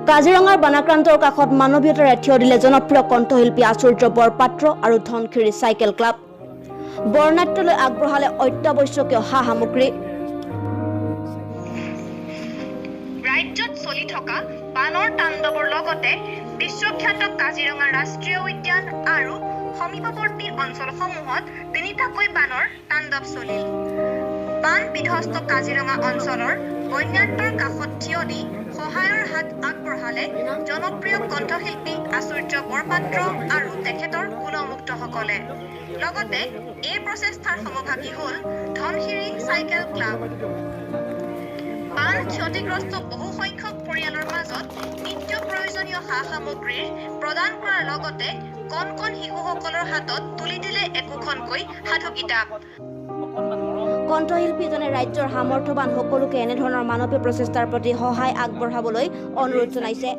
কাজিৰঙাৰ বানাক্ৰান্তৰ কাষত মানৱীয়তাৰে থিয় দিলে জনপ্ৰিয় কণ্ঠশিল্পী আচুৰ্য বৰপাত্ৰ আৰু ধনশিৰি চাইকেল ক্লাব। বৰ্ণাঢ্যলৈ আগবঢ়ালে অত্যাৱশ্যকীয় সা সামগ্ৰী। ৰাজ্যত চলি থকা বানৰ তাণ্ডৱৰ লগতে বিশ্বখ্যাত কাজিৰঙা ৰাষ্ট্ৰীয় উদ্যান আৰু সমীপৱৰ্তী অঞ্চলসমূহত তিনিটাকৈ বানৰ তাণ্ডৱ চলিল। বান বিধ্বস্ত কাজিৰঙা অঞ্চলৰ বন্যাৰ্তৰ কাষত থিয় দি সহায়ৰ হাত আগবঢ়ালে জনপ্ৰিয় কণ্ঠশিল্পী আচুৰ্য বৰপাত্ৰ আৰু তেখেতৰ গুণমুগ্ধসকলে। লগতে এই প্ৰচেষ্টাৰ সমভাগী হ'ল ধনশিৰি চাইকেল ক্লাব। বান ক্ষতিগ্ৰস্ত বহুসংখ্যক পৰিয়ালৰ মাজত নিত্য প্ৰয়োজনীয় সা সামগ্ৰীৰ প্ৰদান কৰাৰ লগতে কণ কণ শিশুসকলৰ হাতত তুলি দিলে একোখনকৈ সাধু কিতাপ। কণ্ঠশিল্পীজনে ৰাজ্যৰ সামৰ্থ্যৱান সকলোকে এনেধৰণৰ মানৱীয় প্ৰচেষ্টাৰ প্ৰতি সহায় আগবঢ়াবলৈ অনুৰোধ জনাইছে।